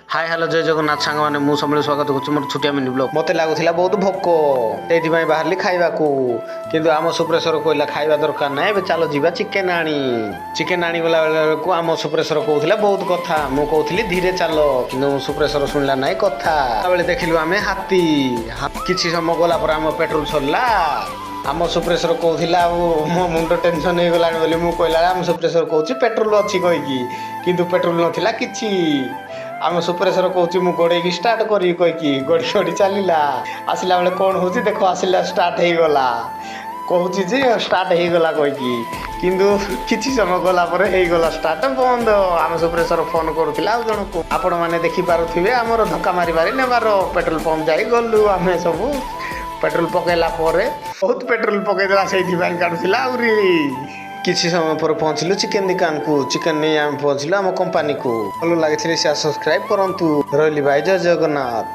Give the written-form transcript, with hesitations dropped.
High, hello, ଜୟ ଜଗନ୍ନାଥ ସାଙ୍ଗମାନେ। ମୁଁ ସବୁବେଳେ ସ୍ୱାଗତ କରୁଛି ମୋର ଛୋଟିଆ ମିନି ବ୍ଲଗ୍। ମୋତେ ଲାଗୁଥିଲା ବହୁତ ଭୋକ, ସେଇଥିପାଇଁ ବାହାରିଲି ଖାଇବାକୁ। କିନ୍ତୁ ଆମ ସୁପ୍ରେସର କହିଲା, ଖାଇବା ଦରକାର ନାହିଁ, ଏବେ ଚାଲ ଯିବା ଚିକେନ ଆଣି। ଚିକେନ ଆଣିଗଲା ବେଳକୁ ଆମ ସୁପ୍ରେସର କହୁଥିଲା ବହୁତ କଥା। ମୁଁ କହୁଥିଲି ଧୀରେ ଚାଲ, କିନ୍ତୁ ସୁପ୍ରେସର ଶୁଣିଲା ନାହିଁ କଥା। ବେଳେ ଦେଖିଲୁ ଆମେ ହାତୀ। କିଛି ସମୟ ଗଲା ପରେ ଆମ ପେଟ୍ରୋଲ ସରିଲା। ଆମ ସୁପ୍ରେସର କହୁଥିଲା ଆଉ ମୋ ମୁଣ୍ଡ ଟେନସନ୍ ହେଇଗଲାଣି ବୋଲି। ମୁଁ କହିଲା, ଆମ ସୁପ୍ରେସର କହୁଛି ପେଟ୍ରୋଲ ଅଛି କହିକି, କିନ୍ତୁ ପେଟ୍ରୋଲ ନଥିଲା କିଛି। ଆମ ସୁପ୍ରେସର କହୁଛି ମୁଁ ଗଡ଼େଇକି ଷ୍ଟାର୍ଟ କରିବି କହିକି ଗଡ଼ି ଗଡ଼ି ଚାଲିଲା। ଆସିଲା ବେଳେ କ'ଣ ହେଉଛି ଦେଖ। ଆସିଲା, ଷ୍ଟାର୍ଟ ହେଇଗଲା। କହୁଛି ଯେ ଷ୍ଟାର୍ଟ ହେଇଗଲା କହିକି, କିନ୍ତୁ କିଛି ସମୟ ଗଲା ପରେ ହେଇଗଲା ଷ୍ଟାର୍ଟ ବନ୍ଦ। ଆମ ସୁପ୍ରେସର ଫୋନ୍ କରୁଥିଲା ଆଉ ଜଣକୁ। ଆପଣମାନେ ଦେଖିପାରୁଥିବେ ଆମର ଧକ୍କା ମାରି ମାରି ନେବାର। ପେଟ୍ରୋଲ ପମ୍ପ ଯାଇ ଗଲୁ ଆମେ ସବୁ। ପେଟ୍ରୋଲ ପକେଇଲା ପରେ ବହୁତ ପେଟ୍ରୋଲ ପକେଇଦେଲା, ସେଇଥିପାଇଁ କାଢୁଥିଲା ଆହୁରି। କିଛି ସମୟ ପରେ ପହଞ୍ଚିଲୁ ଚିକେନ ଦୋକାନକୁ। ଚିକେନ ନେଇ ଆମେ ପହଞ୍ଚିଲୁ ଆମ କମ୍ପାନୀକୁ। ଭଲ ଲାଗିଥିଲେ ସେୟାର, ସବସ୍କ୍ରାଇବ କରନ୍ତୁ। ରହିଲି ଭାଇ, ଜୟ ଜଗନ୍ନାଥ।